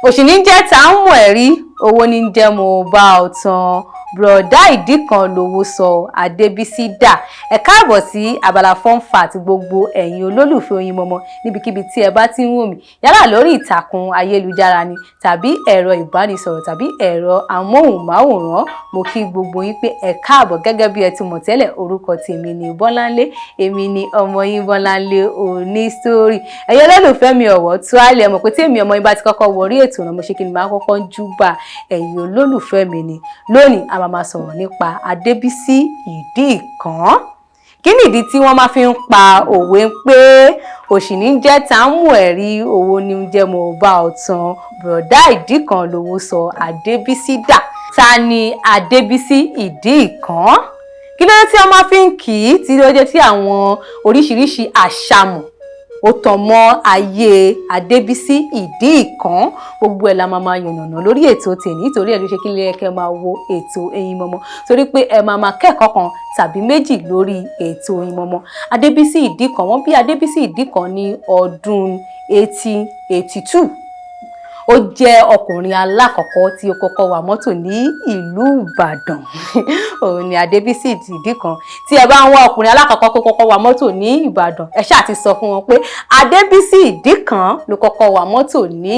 Òṣì ní jẹ́ tá ń mọ̀ ẹ́ rí, owó ní jẹ́ mo bá ọ tán. Bùrọ̀dá ìdí kan lówó sọ Adébísí dà. Ẹ káàbọ̀ sí abala fun fact. Gbogbo ẹ̀yin olólùfẹ́ Oyinmomo, níbikíbi tí ẹ bá ti ń wò mí, yálà lórí ìtàkùn ayélujára ni tàbí ẹ̀rọ ìbánisọ̀rọ̀ tàbí ẹ̀rọ amóhùnmáwòrán, mo kí gbogbo yín pé ẹ káàbọ̀. Gẹ́gẹ́ bí ẹ ti mọ̀ tẹ́lẹ̀, orúkọ tèmi ni Bọ́láńlé, èmi ni ọmọ yín Bọ́láńlé Onísítórì. Ẹ̀yin olólùfẹ́ mi ọ̀wọ́ tó àlẹ́ mọ̀ pé tí èmi ọmọ yín bá ti kọ́kọ́ wọrí ètò náà, mo ṣe kí ni, máa kọ́kọ́ ń júbà ẹ̀yin olólùfẹ́ mi ni. Lónìí, a máa sọ̀rọ̀ nípa Adébísí Ìdíìkan. Kí nìdí tí wọ́n máa fi ń pa òwe pé òṣì ní jẹ́ tá ń mú ẹ̀rí, owó ní jẹ́ mo bá ọ tán, bùrọ̀dá ìdí kan lówó sọ Adébísí dà? Ta ni Adébísí Ìdíìkan? Kí ló dé tí wọ́n máa fi ń kì í, tí ó jẹ́ tí àwọn oríṣiríṣi àṣàmọ̀ ó tàn mọ́ ayé Adébísí Ìdíìkan? Gbogbo ẹ̀ la máa yànnàná lórí ètò tèmi. Nítorí ẹ̀ ló ṣe kí lè kẹ́ máa wo ètò Oyinmomo, torí pé ẹ máa kẹ́kọ̀ọ́ kan tàbí méjì lórí ètò Oyinmomo. Adébísí Ìdíkan, wọ́n bí Adébísí Ìdíkan ní ọdún 1882. Ó jẹ́ ọkùnrin alákọ̀ọ́kọ́ tí ó kọ́kọ́ wa mọ́tò ní ìlú Ìbàdàn. Òun ni Adébísí Ìdíkan. Tí ẹ bá ń wá ọkùnrin alákọ̀ọ́kọ́ kó kọ́kọ́ wa mọ́tò ní Ìbàdàn, ẹ ṣáà ti sọ fún wọn pé Adébísí Ìdíkan ló kọ́kọ́ wa mọ́tò ní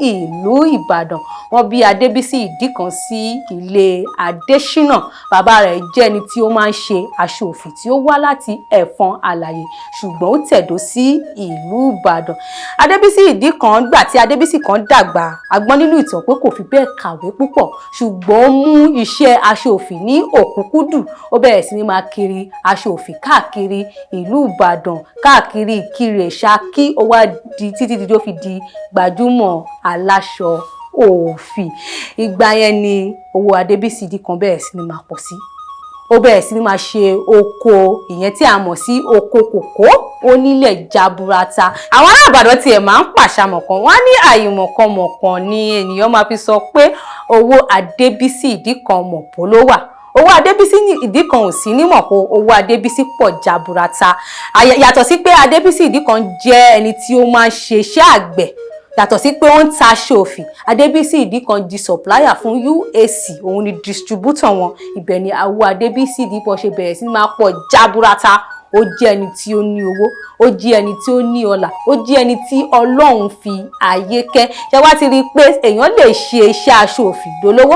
ìlú Ìbàdàn. Wọ́n bí Adébísí Ìdíkan sí ilé Adésínà. Bàbá rẹ̀ jẹ́ ẹni tí ó máa ń ṣe aṣọ òfì tí ó wá láti Ẹ̀fọ̀n Àlàyé, ṣùgbọ́n ó tẹ̀dó sí ìlú Ìbàdàn. Adébísí Ìdíkan, gbà tí Adébísí kan dàgbà, a gbọ́ nínú ìtàn pé kò fi bẹ́ẹ̀ kàwé púpọ̀, ṣùgbọ́n ó mú iṣẹ́ aṣọ òfì ní òkúnkúndùn. Ó bẹ̀rẹ̀ sí ní máa kiri aṣọ òfì káàkiri ìlú Ìbàdàn, káàkiri Ìkirè, Ṣakí. Ó wá di títí di tó fi di gbajúmọ̀ aláṣọ òfì. Ìgbà yẹn ni owó Adébísí Ìdíkan bẹ̀rẹ̀ sí ní máa pọ̀ sí. Ó bẹ̀rẹ̀ sí ní máa ṣe oko, ìyẹn tí a mọ̀ sí oko kòkó. Ó nílẹ̀ jaburata. Àwọn ará Ìbàdàn tiẹ̀ máa ń pàṣàmọ̀ kan, wọ́n á ní àìmọ̀kànmọ̀kàn ni ènìyàn máa fi sọ pé owó Adébísí Ìdíkan mọ̀pó ló wà. Owó Adébísí Ìdíkan ò sí ní mọ̀pó, owó Adébísí pọ̀ jaburata. Yàtọ̀ sí pé Adébísí Ìdíkan jẹ́ ẹni tí ó máa ń ṣe iṣẹ́ àgbẹ̀, yàtọ̀ sí pé ó ń ta aṣọ òfì, Adébísí Ìdíkan di supplier fún UAC, òun ni distributor wọn. Ibẹ̀ ni owó Adébísí Ìdíkan ṣe bẹ̀rẹ̀ sí máa pọ̀ jaburata. Ó jẹ́ ẹni tí ó ní owó, ó jẹ́ ẹni tí ó ní ọlà, ó jẹ́ ẹni tí Ọlọ́run fi ayé kẹ́. Ṣé wá ti rí i pé èèyàn lè ṣe iṣẹ́ aṣọ òfì dolówó?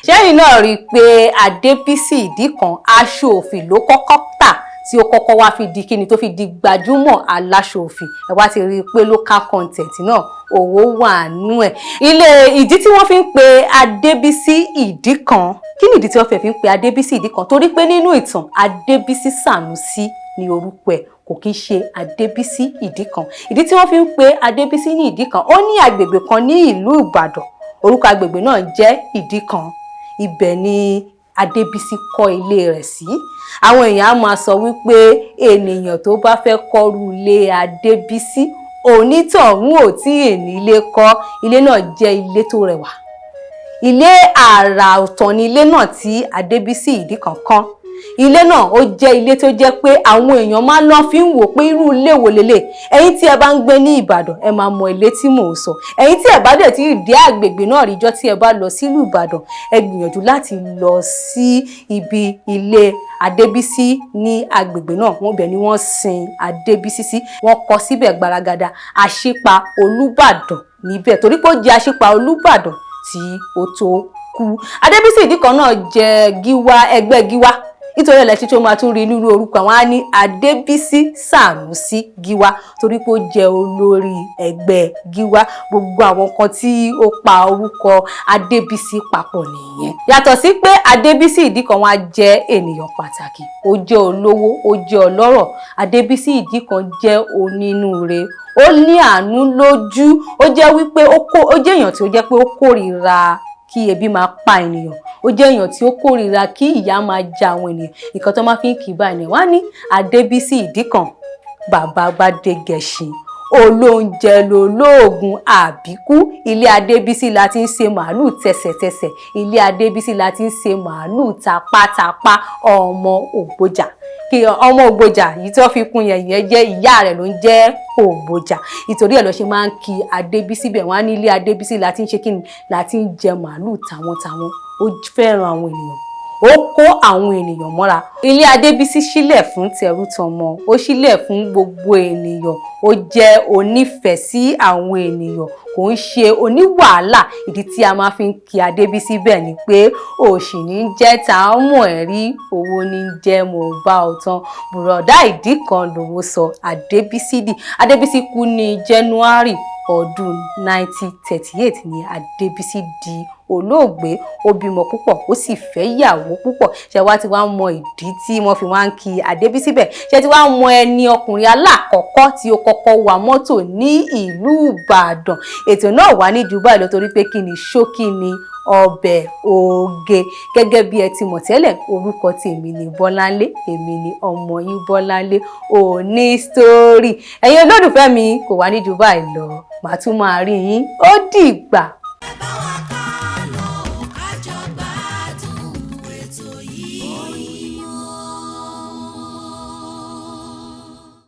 Ṣẹ́yìn náà rí i pé Adébísí Ìdíkan, aṣọ òfì ló kọ́kọ́ tà tí ó kọ́kọ́ wá fi di kíni, tó fi di gbajúmọ̀ aláṣọ òfì. Ẹ wá ti rí i pé local content náà, owó wà nú ẹ̀. Ilé ìdí tí wọ́n fi ń pe Adébísí Ìdíkan, kí ni ìdí tí wọ́n fi ń pe Adébísí Ìdíkan? Torí pé nínú ìtàn, Adébísí Sànúsí ní orúkọ ẹ̀, kò kí ń ṣe Adébísí Ìdíkan. Ìdí tí wọ́n fi ń pe Adébísí ní Ìdíkan, ó ní agbègbè kan ní ìlú Ìbàdàn, orúkọ agbègbè náà jẹ́ Ìdíkan. Ibẹ̀ ni Adébísí kọ́ ilé rẹ̀ sí. Àwọn èèyàn á máa sọ wípé ènìyàn tó bá fẹ́ kọ́rú ilé Adébísí, onítọ̀hún ò tí ì nílé kọ́. Ilé náà jẹ́ ilé tó rẹwà, ilé àrà ọ̀tọ̀ ni ilé náà tí Adébísí Ìdíkan kọ́. Ilé náà, ó jẹ́ ilé tó jẹ́ pé àwọn èèyàn máa ń lọ fi ń wò pé irú ilé wo lélẹ̀. Ẹ̀yin tí ẹ bá ń gbé ní Ìbàdàn, ẹ máa mọ ilé tí mò ń sọ. Ẹ̀yin tí ẹ bá dẹ̀ tí ì dé àgbègbè náà ríjọ́, tí ẹ bá lọ sílùú Ìbàdàn, ẹ gbìyànjú láti lọ sí ibi ilé Adébísí ní agbègbè náà. Wọ́n bẹ̀ ni wọ́n sin Adébísí sí. Wọ́n kọ síbẹ̀ gbaragada, Àṣípa Olúbàdàn níbẹ̀, torí pé ó jẹ́ Àṣípa Olúbàdàn tí ó tó kú. Adébísí Ìdíkan náà jẹ́ gíwá ẹgbẹ́ gíwá. Nítorí ẹ̀ tí ó máa tún rí nínú orúkọ àwọn, á ní Adébísí Sànúsí Gíwá, torí pé ó jẹ́ olórí ẹgbẹ́ gíwá. Gbogbo àwọn kan tí ó pa orúkọ Adébísí papọ̀ nìyẹn. Yàtọ̀ sí pé Adébísí Ìdíkan wá jẹ́ ènìyàn pàtàkì, ó jẹ́ olówó, ó jẹ́ ọlọ́rọ̀, Adébísí Ìdíkan jẹ́ onínúure, ó ní àánú lójú. Ó jẹ́ wípé ó jẹ́ èèyàn tí ó jẹ́ pé ó kórìíra kí ebi máa pa ènìyàn. Ó jẹ́ èèyàn tí ó kórìíra kí ìyà máa jẹ àwọn ènìyàn. Nǹkan tó máa fi ń kì í báyìí ni wọ́n á ní Adébísí Ìdíkan, bàbá Gbádégẹṣin, olóúnjẹ lolóògùn àbíkú. Ilé Adébísí la ti ń ṣe màálù tẹsẹ̀tẹsẹ̀, ilé Adébísí la ti ń ṣe màálù tapátapá, ọmọ Ògbójà. Kí ọmọ Ògbójà yìí tí wọ́n fi kún yẹn, yẹn jẹ́ ìyá rẹ̀ ló ń jẹ́ Ògbójà. Ìtorí ẹ̀ ló ṣe máa ń kí Adébísí bẹ̀. Wọ́n á ní ilé Adébísí láti ń ṣe kí ni, láti ń jẹ màálù tàwọn tàwọn. Ó fẹ́ràn àwọn ènìyàn, ó kó àwọn ènìyàn mọ́ra. Ilé Adébísí sílẹ̀ fún tẹrútọmọ, ó sílẹ̀ fún gbogbo ènìyàn. Ó jẹ́ onífẹ̀ẹ́ sí àwọn ènìyàn, kò ń ṣe oníwàhálà. Ìdí tí a máa fi ń kí Adébísí bẹ́ẹ̀ ni pé òṣì ní jẹ́ tá a mọ̀ ẹ́ rí, owó ní jẹ́ mo bá ọ tán. Bùrọ̀dá ìdí kan lówó sọ Adébísí dì. Adébísí kú ní January ọdún 1938 ní Adébísí di olóògbé. Ó bímọ púpọ̀, ó sì fẹ́ ìyàwó púpọ̀. Ṣe wá ti wá mọ ìdí tí wọ́n fi wá ń kí Adébísí bẹ́ẹ̀? Ṣe ti wá mọ ẹni ọkùnrin alákọ̀ọ́kọ́ tí ó kọ́kọ́ wa mọ́tò ní ìlú Ìbàdàn? Ètò náà wà ní Dubai lọ, torí pé kí ni, ṣókí ni ọbẹ̀ oge. Gẹ́gẹ́ bí ẹ ti mọ̀ tẹ́lẹ̀, orúkọ tèmi ni Bọ́láńlé. Èmi ni ọmọ yín, Bọ́láńlé òní story. Ẹ̀yin olólùfẹ́ mi, kò wá ní Dubai lọ, màá tún máa rí yín. Ó dìgbà.